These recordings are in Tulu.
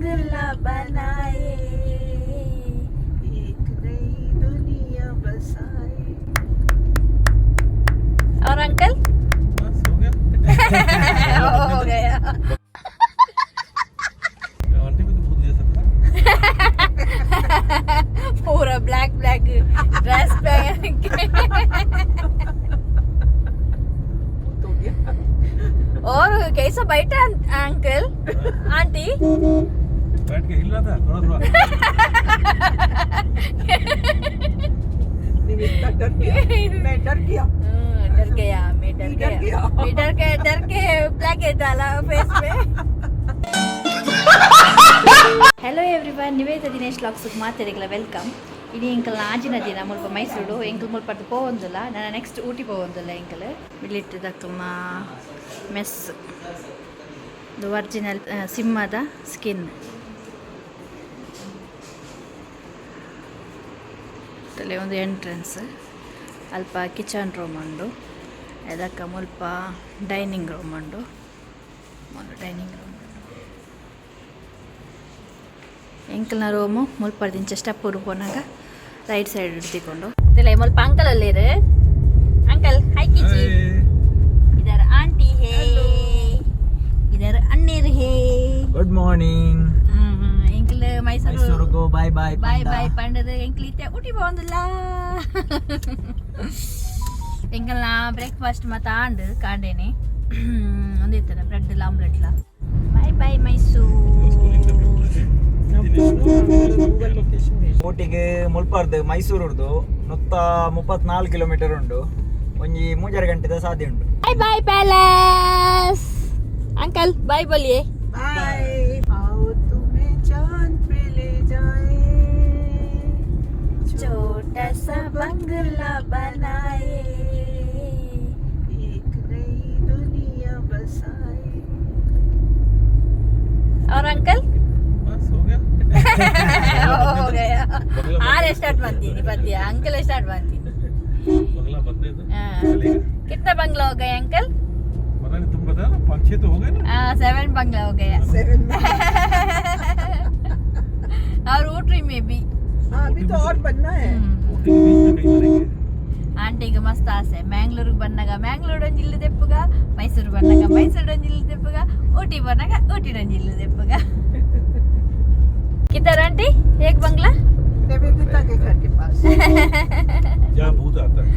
बंगला बनाए, एक नई दुनिया बसाए। और अंकल? बस हो गया। हो गया। आंटी भी तो भूत जैसा था। पूरा ब्लैक ब्लैक ड्रेस पहन के। भूत हो गया। और कैसा बैठा अंकल, आंटी? बैठ के हिल रहा था थोड़ा थोड़ा। निवेदिता डर गया, मैं डर गया। डर गया, मैं डर डर गया। गया। मैं डर गया, डर के ब्लैक डाला फेस पे। ಹೆಲೋ ಎವ್ರಿವನ್, ನಿವೇದಿತ ದಿನೇಶ್ ವ್ಲಾಗ್ಸ್ಗೆ ಮಾತೆರೆಗ್ಲ welcome. ಇಡೀ ಎಂಕಲ್ ಆಜಿನ ದಿನ ಮುಲ್ಪ ಮೈಸೂರು. ಎಂಕಲ್ ಮುಲ್ಪದ್ದು ಪೋವೊಂದುಲ್ಲ, ನಾನು ನೆಕ್ಸ್ಟ್ ಊಟಿ ಪೋವೊಂದುಲ್ಲ. ಎಂಕಲ್ ಬಿಳಿಟ್ಟದಕ್ಕಮ್ಮ ಮೆಸ್, ಇದು ಒರಿಜಿನಲ್ ಸಿಂಹದ ಸ್ಕಿನ್. ತಲೆ ಒಂದು ಎಂಟ್ರೆನ್ಸ್, ಅಲ್ಪ ಕಿಚನ್ ರೂಮ್ ಉಂಡು, ಅದಕ್ಕೆ ಮುಲ್ಪ ಡೈನಿಂಗ್ ರೂಮ್ ಉಂಡು, ಒಂದು ಡೈನಿಂಗ್ ರೂಮ್. ಎಂಕಲ್ನ ರೂಮು ಮುಲ್ಪರ್ದಿಂಚ ಸ್ಟೆಪ್ ಪೋನಾಗ ರೈಟ್ ಸೈಡ್ ಇಡ್ತಿಕೊಂಡು. ಇಲ್ಲ, ಮುಲ್ಪ ಅಂಕಲ್ ಅಲ್ಲಿರು. ಅಂಕಲ್, ಹಾಯ್ कीजिए. इधर आंटी है, इधर अन्नेर है. Good morning. ಎಂಕಲ್ Mysuru Mysuru go bye bye. Bye bye ಪಂಡದು ಎಂಕಲ್ ಇತ್ತೆ ಊಟಿ ಪೋವೊಂದುಲ್ಲ. ಎಂಕಲ್ನ ಬ್ರೇಕ್ಫಾಸ್ಟ್ ಮತ್ತ ಆಂಡ್ ಕಾಂಡೇನೆ ಒಂದು ಇತ್ತದ ಬ್ರೆಡ್ ಆಮ್ಲೆಟ್ಲ. Bye bye Mysuru. Google location भेज. ಊಟಿಗೆ ಮುಲ್ಪಾರ್ದು ಮೈಸೂರುರ್ದು 134 ಕಿಲೋಮೀಟರ್ ಉಂಡು. ಒಂಜಿ ಮೂಜರೆ ಗಂಟೆದ ಸಾಧ್ಯ ಉಂಟು. Bye bye palace. Uncle, bye बोलिए. बाय। आओ तुम्हें चांद पे ले जाए। छोटा सा बंगला बनाए, एक नई दुनिया बसाए। और अंकल? बस हो गया। हो गया. बंगला. आरे स्टार्ट बनती पति अंकल, स्टार्ट बनती. बंगला बनने दो. हाँ। चलेगा. कितना बंगला हो गया अंकल? पता नहीं, तुम बताओ ना। पाँच छह तो हो गए ना? सेवन बंगला हो गया. सेवन. और ऊटी में भी. हाँ, अभी तो और बनना है. ऊटी के बीच में कहीं बनेंगे. ಆಂಟಿಗೆ ಮಸ್ತ್ ಆಸೆ. ಮ್ಯಾಂಗ್ಳೂರಿಗೆ ಬಂದಾಗ ಮ್ಯಾಂಗ್ಳೂರ್ ಒಂಜಿ ಇಲ್ಲು ದೆಪ್ಪುಗ, ಮೈಸೂರು ಬಂದಾಗ ಮೈಸೂರು ಒಂಜಿ ಇಲ್ಲು ದೆಪ್ಪುಗ, ಊಟಿ ಬಂದಾಗ ಊಟಿ ಒಂಜಿ ಇಲ್ಲು ದೆಪ್ಪುಗ. किधर आंटी एक बंगला? निवेदिता के घर के पास. जहाँ भूत आता है.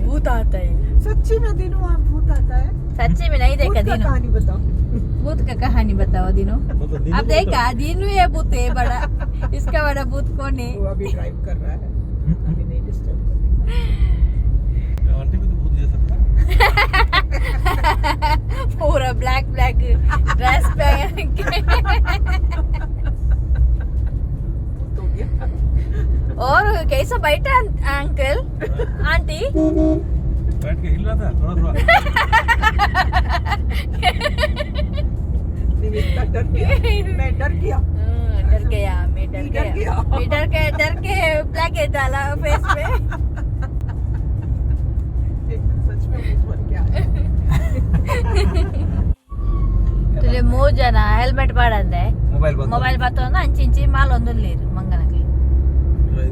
भूत आता है. सच्ची में दिनों, वहाँ भूत आता है. सच्ची में नहीं भूत देखा. का दिनू. कहानी बताओ. भूत का कहानी बताओ दिनू. मतलब दिनों अब को. देखा, दिनू ये भूत है बड़ा. इसका बड़ा भूत कौन है? वो अभी ड्राइव कर रहा है, अभी नहीं डिस्टर्ब करने. आंटी भी तो भूत जैसा था. पूरा ब्लैक ब्लैक ड्रेस पहन के. भूत हो गया. और कैसा बैठा अंकल, आंटी? बैठ के हिल रहा था थोड़ा थोड़ा. निवेदिता डर गया, मैं डर गया. डर गया, मैं डर डर गया. गया. मैं डर गया, डर के ब्लैक डाला फेस पे. एकदम सच में भूत बन गया. ತುಲೆ ಮೂರು ಜನ ಹೆಲ್ಮೆಟ್ ಪಾಡಂದೆ. ಮೊಬೈಲ್. ಮೊಬೈಲ್ ಬತ್ತೊಂದು ಅಂಚಿ ಇಂಚಿ ಮಾಲೊಂದುಲ್ಲೇರು ಮಂಗನಕ್ಲಿ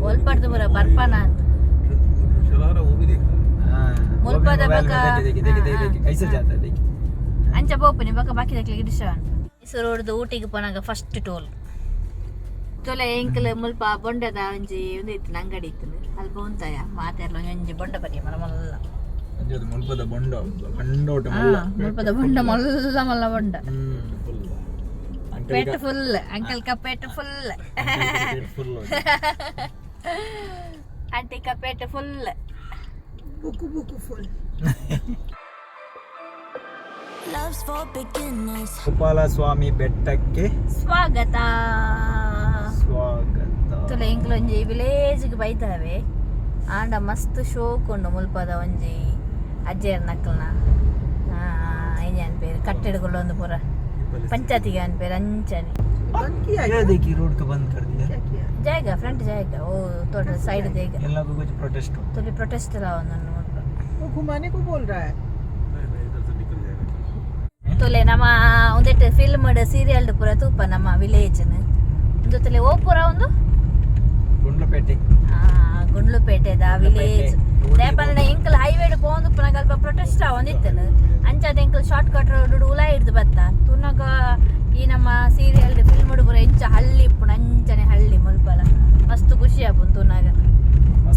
ಒಲ್ಪಡ್ದು ಪೂರ ಬರ್ಪನ ಅಂತ. चला रहा, वो भी देख रहा है. ಮುಲ್ಪದ ಬಕ. देखिए देखिए देखिए, कैसे जाता है देखिए. ಅಂಚ ಪೋಪುನಿ ಬೊಕ ಬಾಕಿ ಡಿಶ. ಮೈಸೂರು ಊಟಿಗೆ ಪೋನಾಗ ಫಸ್ಟ್ ಟೋಲ್ ತೊಲೆ. ಎಂಕಲ್ ಮುಲ್ಪ ಬೊಂಡದ ಒಂಜಿ ಒಂದು ಇತ್ತು, ಅಂಗಡಿ ಇತ್ತು. ಅಲ್ಪ ಉಂತಾಯ ಮಾತೆರ್ಲ ಒಂಜಿ ಬೊಂಡ ಬರಿ ಮಲ್ಲ ಮಲ್ಲ. ಅಂಜದು ಮುಲ್ಪದ ಬೊಂಡ ಬಂಡೋಟ ಮಲ್ಲ. ಮುಲ್ಪದ ಬೊಂಡ, ಮಲ್ಲ ಮಲ್ಲ ಬೊಂಡ. ಅಂಕಲ್. ಪೇಟ್ ಫುಲ್ ಅಂಕಲ್ ಕ ಪೇಟ್ ಫುಲ್. फुल. ಆಂಟಿ ಕ ಪೇಟ್ ಫುಲ್. बुकु बुकु full. Love's for beginners. Gopala Swami ಬೆಟ್ಟಕ್ಕೆ ಸ್ವಾಗತ. ಸ್ವಾಗತ. ತುಲೆ, ಎಂಕಲ್ ಒಂಜಿ ವಿಲೇಜ್ಗೆ ಬೈತಾವೆ. ಆಂಡ ಮಸ್ತ್ ಶೋಕ್ ಉಂಡು. ಮುಲ್ಪದ ಒಂಜಿ ಅಜ್ಜೆರ್ ನಕ್ಕಲ್ನ ಇಂಜ ಅನ್ಪೇರು ಕಟ್ಟಡಗಳು ಒಂದು ಪೂರ ಪಂಚಾಯತಿಗೆ ಅನ್ಪೇರು ಅಂಚನೆ. बंद किया? ये क्या? देखिए, रोड को बंद कर दिया. क्या किया? जाएगा, फ्रंट जाएगा वो, थोड़ा साइड देगा. इन लोगों को कुछ प्रोटेस्ट हो. तुले प्रोटेस्ट ला मुಲ್ಪ. वो घुमाने को बोल रहा है. नहीं नहीं, इधर से निकल जाएगा. ತುಲೆ ನಮ್ಮ ಒಂದೆಟ್ಟು ಫಿಲ್ಮ್ ಸೀರಿಯಲ್ ಪೂರ ತೂಪ ನಮ್ಮ ವಿಲೇಜ್ ಜೊತೆಲೆ ಓ ಪೂರ ಒಂದು. ಗುಂಡ್ಲುಪೇಟೆ. ಆ, ಗುಂಡ್ಲುಪೇಟೆದ ವಿಲೇಜ್. ಊಟಿ. ದೇಪಲ್ನ ಎಂಕಲ್ ಹೈವೇ ಪೋಂದು ಅಲ್ಪ ಪ್ರೊಟೆಸ್ಟ್ ಒಂದಿತ್ತನು. ಅಂಚಾದ ಎಂಕಲ್ ಶಾರ್ಟ್ ಕಟ್ ರೋಡ್ ಉಲ ಹಿಡ್ದು ಬತ್ತ ತುನಗ. ಈ ನಮ್ಮ ಸೀರಿಯಲ್ ಫಿಲ್ಮ್ ಪೂರ ಎಂಚ ಹಳ್ಳಿ ಇಪ್ಪುನ ಅಂಚನೆ ಹಳ್ಳಿ ಮುಲ್ಪಲ. ಮಸ್ತ್ ಖುಷಿ ಆಪುಂಡು ತುನಗ.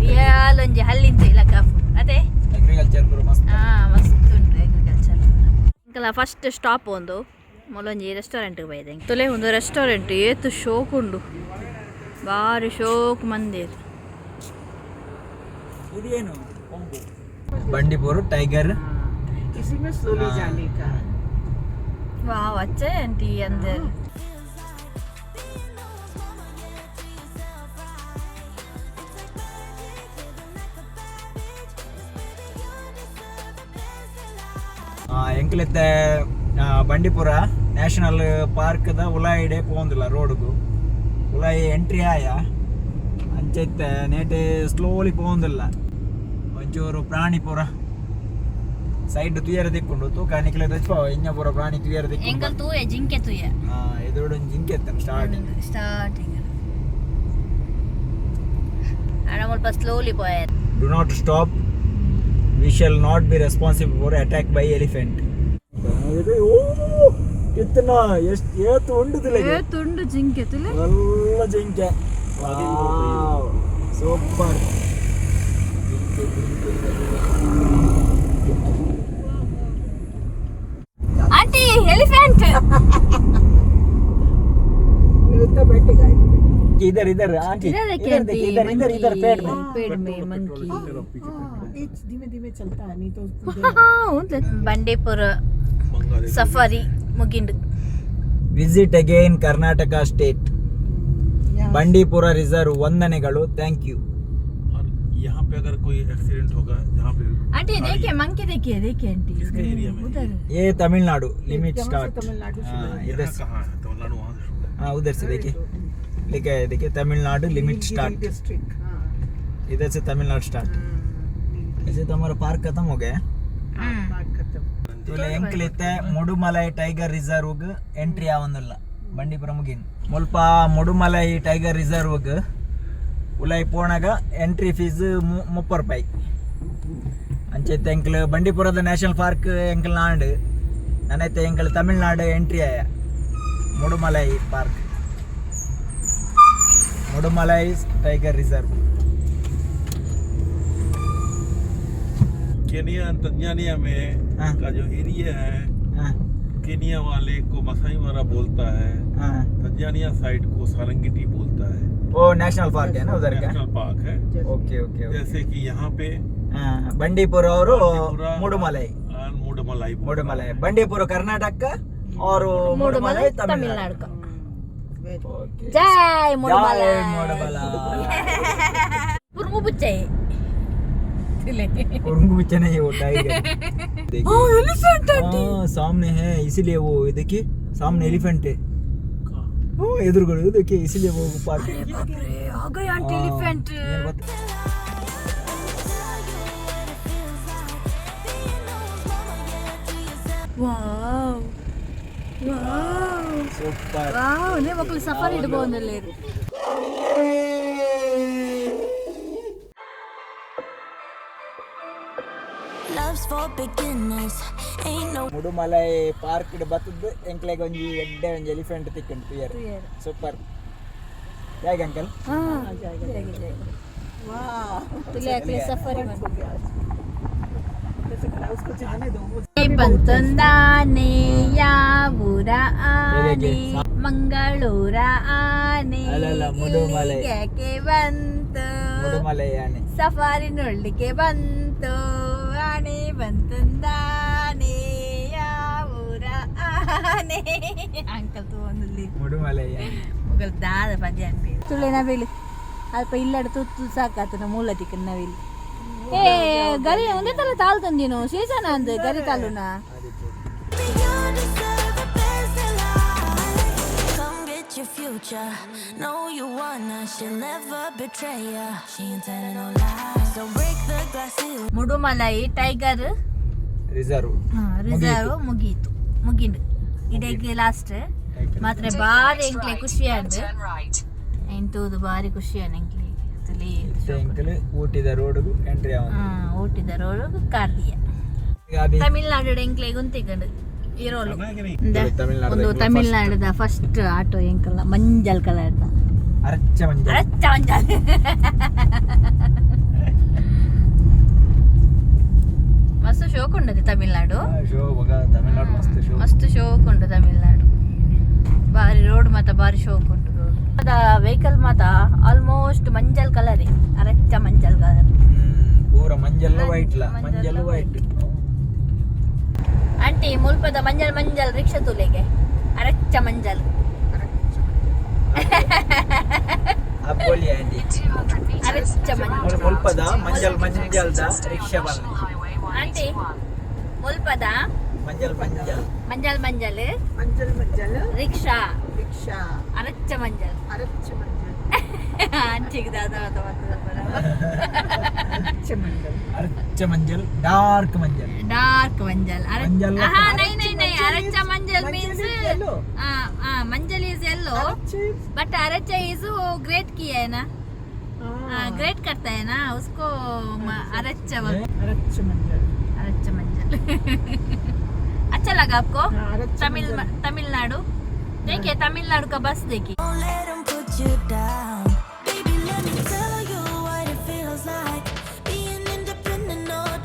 ರಿಯಲ್ ಒಂಜಿ ಹಳ್ಳಿ ಇಲ್ಲ ಕಾಫು ಅದೇ. ಅಗ್ರಿಕಲ್ಚರ್ ಪೂರ ಮಸ್ತ್. ಹಾ, ಮಸ್ತ್ ಉಂಟು ಅಗ್ರಿಕಲ್ಚರ್. ಎಂಕಲ ಫಸ್ಟ್ ಸ್ಟಾಪ್ ಒಂದು ಮೂಲೊಂಜಿ ರೆಸ್ಟೋರೆಂಟ್ ಬೈದೆ. ತುಲೆ ಒಂದು ರೆಸ್ಟೋರೆಂಟ್ ಏತು ಶೋಕ್ ಉಂಡು, ಬಾರಿ ಶೋಕ್ ಮಂದಿರ್. ಇದೇನು ಬಂಡಿಪುರ ಟೈಗರ್. इसी में स्लोली जाने का. ವಾವ್, ಅಚ್ಚೆ ಆಂಟಿ ಅಂದರ್. ಎಂಕ್ಲೆತ್ತೆ ಬಂಡೀಪುರ ನ್ಯಾಷನಲ್ ಪಾರ್ಕ್ದ ಉಲಾಯಿಡೆ ಪೋಂದಿಲ್ಲ ರೋಡ್ಗು. ಉಲಾಯಿ ಎಂಟ್ರಿ ಆಯ. ಅಂಚೈತೆ ನೇಟೆ ಸ್ಲೋಲಿ ಪೋಂದಿಲ್ಲ. ಒಂಚೂರು ಪ್ರಾಣಿ ಪೂರ ಸೈಡ್ ತುಯರ ದಿಕ್ಕುಂಡು. ತೂಕ ನಿಕ್ಲೆ ತಚ್ಪಾವ ಇಂಜ ಪೂರ ಪ್ರಾಣಿ ತುಯರ ದಿಕ್ಕುಂಡು. ಎಂಕಲ್ ತೂಯ ಜಿಂಕೆ ತೂಯ. ಎದುರುಡು ಒಂಜಿ ಜಿಂಕೆ ಎತ್ತನ ಸ್ಟಾರ್ಟಿಂಗ್. ಸ್ಟಾರ್ಟಿಂಗ್ ಅಣ್ಣ ಮುಲ್ಪ slowly ಪೋಯರ್. Do not stop, we shall not be responsible for attack by elephant. ಇತ್ತನ ಎಷ್ಟು ಏತು ಉಂಡು. ತುಂಡು ಜಿಂಕೆ ತುಲೆ. ಎಲ್ಲ ಜಿಂಕೆ. ಸೂಪರ್. Aunty, elephant. इतना बैठेगा. इधर इधर आंटी. इधर देखिए. इधर देखिए, इधर इधर इधर, पेड़ में. पेड़ में मंकी. हाँ, ये धीमे धीमे चलता है, नहीं तो उधर- ಬಂಡೀಪುರ ಸಫಾರಿ ಮುಗಿಂಡು. Visit again Karnataka state. यहाँ ಬಂಡೀಪುರ ರಿಸರ್ವ್ ವಂದನೆಗಳು. Thank you. और यहाँ पे अगर कोई एक्सीडेंट होगा यहाँ पे. आंटी, देखिए, मंकी देखिए, देखिए आंटी. किसके एरिया में? उधर. ये तमिलनाडु लिमिट. यहाँ से स्टार्ट. तमिलनाडु शुरू है. इधर यहाँ से. कहाँ है तमिलनाडु? वहाँ से शुरू है। हाँ, उधर से देखिए, लिखा है, देखिए, Tamil Nadu limit Nilgiri start. District, हाँ. इधर से तमिलनाडु स्टार्ट. ऐसे तो हमारा पार्क खत्म हो गया. हाँ, पार्क खत्म. ತುಲೆ ಎಂಕ್ಲಿತ್ತೆ ಮುಡುಮಲೈ ಟೈಗರ್ ರಿಸರ್ವ್ ಎಂಟ್ರಿ ಆವೊಂದುಲ್ಲ. ಬಂಡೀಪುರ ಮುಗಿನ್. ಮುಲ್ಪ ಮುಡುಮಲೈ ಟೈಗರ್ ರಿಸರ್ವ್ ಉಲೈ ಪೋಣಗ ಎಂಟ್ರಿ ಫೀಸ್ 30 ರೂಪಾಯಿ. ಅಂಚೈತೆ ಎಂಕ್ಲು ಬಂಡೀಪುರದ national park ಎಂಕ್ಲ್ NAND ನನ್ನೈತೆ ಎಂಕ್ಲು Tamil Nadu entry ಆಯ. ಮುಡುಮಲೈ park, ಮುಡುಮಲೈ tiger reserve. Kenya, Tanzania में हाँ। का जो एरिया है, ಹಾಂ. केनिया वाले को मसाई मारा बोलता है, ಹಾಂ. तंजानिया साइड को सारंगिटी बोलता है. वो नेशनल पार्क है ना उधर का? नेशनल पार्क है. Okay okay. जैसे कि यहाँ पे ಬಂಡೀಪುರ ಅವರು ಬಂಡೀಪುರ ಮುಡುಮಲೈ. और मुडमलाई बोलता मुडमलाई है। ಬಂಡೀಪುರ ಕರ್ನಾಟಕ और ಮುಡುಮಲೈ ಮುಡುಮಲೈ ತಮಿಳ್ನಾಡು. ತಮಿಳ್ನಾಡು. ಓಕೆ. ಜೈ ಮುಡುಮಲೈ. ಜೈ ಮುಡುಮಲೈ. ಕುರ್ಮು ಬುಚ್ಚೈ. कुरुंगु बच्चा नहीं, वो टाइगर देखिए. ಎಲಿಫೆಂಟ್. हाँ, सामने है, इसीलिए वो देखिए, सामने एलिफेंट है वो ಎದುರುಗಳು देखिए, इसीलिए वो पार्क. ಆಗ aunty, elephant. Wow wow. Super. Wow, ನೇ ಮಕ್ಕಳು ಸಫಾರಿ ಇಡಬಹುದಲ್ಲೇ. Love's for beginners. Ain't no Mudumalai park ಬತ್ತದ್ದು ಎಂಕ್ಲೆಗ್ ಒಂಜಿ ಎಡ್ಡೆ ಒಂಜಿ ಎಲಿಫೆಂಟ್ ತಿಕ್ಕುಂಡು ತುಯರ್. ಸೂಪರ್. ಹೇಗೆ ಅಂಕಲ್? ತುಲೆ ಸಫಾರಿ. जैसे खड़ा, उसको जाने दो वो. ಬಂತಂದಾನೆ ಯಾವೂರ ಆನೆ, ಮಂಗಳೂರ ಆನೆ. ಅಲ್ಲಲ್ಲ, ಮುಡುಮಲೈ. ಇಲ್ಲಿಗೆ ಯಾಕೆ ಬಂತು? ಮುಡುಮಲೈ ಆನೆ. ಸಫಾರಿ ನೋಡ್ಲಿಕ್ಕೆ ಬಂತು. ಆನೆ ಬಂತಂದಾನೆ ಯಾವೂರ ಆನೆ. ಅಂಕಲ್ ತಗೊಂಡು ಮುಡುಮಲೈ ಆನೆ. ಮುಗಲ್ ದಾದ ಪದ್ಯ ಅನ್ಪಿ ತುಳೆ ನವಿಲು ಅಲ್ಪ ಇಲ್ಲಡ ತುತ್ತು ಸಾಕಾತನ ಮೂಲತಿಕ್ಕ ನವಿಲು. ಏ ಗರಿ ಒಂದೇ ತಲೆ ತಾಳು ತಂದಿನು ಸೀಸನ್ ಅಂದ್ ಗರಿ ತಾಲುನ. You deserve the best in life. Come get your future. Know you wanna. She'll never betray ya. She ain't telling no lies. So break the glass ceiling. Mudumalai tiger reserve. Reserve ಮುಗೀತು. ಮುಗಿಂಡು ಇಡೀ ಲಾಸ್ಟ್ ಮಾತ್ರ ಬಾರಿ ಎಂಕ್ಲೆ ಖುಷಿ ಆಂಡ್ ಎಂತೂದು ಬಾರಿ ಖುಷಿ ಆಂಡ್ ಎಂಕ್ಲೆ. ಎಂಕಲ್ ಊಟಿದ ರೋಡ್ಗು ಎಂಟ್ರಿ ಆವಂದು. ಊಟಿದ ರೋಡ್ ಕಾರ್ದಿಯ. ತಮಿಳ್ನಾಡು ಎಂಕ್ಲೆ ಗುಂತಿಗಂಡು ಇರೋಲು. ತಮಿಳ್ನಾಡ್ದ ಒಂದು ಎಂಕ್ಲೆ. ತಮಿಳ್ನಾಡುದ ಫಸ್ಟ್ ಆಟೋ ಎಂಕಲ್ಲ, ಮಂಜಲ್ ಕಲರ್ದ. ಅರಚ್ಚ ಮಂಜ. ಅರಚ್ಚ ಮಂಜಲ್. ಮಸ್ತ್ ಶೋಕ್ ಉಂಡದು ತಮಿಳ್ನಾಡು. ಶೋ ಮಗ, ತಮಿಳ್ನಾಡು ಮಸ್ತ್ ಶೋ. ಮಸ್ತ್ ಶೋಕ್ ಉಂಟು ತಮಿಳ್ನಾಡು. ಬಾರಿ ರೋಡ್ ಮಾತ ಬಾರಿ ಶೋಕ್ ಉಂಟು ರೋಡ್. ಅದ ವೆಹಿಕಲ್ ಮಾತ ಆಲ್ಮೋಸ್ಟ್ ಮಂಜಲ್ ಕಲರ್, ಅರಚ್ಚ ಮಂಜಲ್ ಕಲರ್. ಪೂರ ಮಂಜಲ್ಲ ವೈಟ್ ಲ ಮಂಜಲ್ ವೈಟ್. ಆಂಟಿ, ಮುಲ್ಪದ ಮಂಜಲ್ ಮಂಜಲ್ ರಿಕ್ಷಾ ತುಲೆಗೆ, ಅರಚ್ಚ ಮಂಜಲ್. ಅಬ್ಬೋಲಿ ಆಂಟಿ. ಅರಚ್ಚ ಮಂಜಲ್. ಮುಲ್ಪದ ಮಂಜಲ್ ಮಂಜಲ್ದ ರಿಕ್ಷಾ ಬಂದ. ಆಂಟಿ, ಮುಲ್ಪದ ಮಂಜಲ್ ಮಂಜಲ್. ಮಂಜಲ್ ಮಂಜಲ್. ಮಂಜಲ್ ಮಂಜಲ್. ರಿಕ್ಷಾ. ರಿಕ್ಷಾ. ಅರಚ್ಚ ಮಂಜಲ್. ಅರಚ್ಚ ಮಂಜಲ್. ಆಂಟಿಗೆ ದಾದ. ಅರಚ್ಚ ಮಂಜಲ್. ಅರಚ್ಚ ಮಂಜಲ್, ಡಾರ್ಕ್ ಮಂಜಲ್. ಡಾರ್ಕ್ ಮಂಜಲ್. ಮಂಜಲ್. ಹಾ, ನೈ ನೈ ನೈ, aracha manjal means yellow. Manjal is yellow. Aracha. But aracha is great किया है ना? हाँ, ग्रेट करता है ना उसको, अरच्चा बोलते। ಅರಚ್ಚ ಮಂಜಲ್. अरच्चा मंजल अच्छा लगा आपको? हाँ, अरच्चा तमिल मंजल। तमिलनाडु देखिए, तमिलनाडु का बस देखिए। Don't let 'em put you down.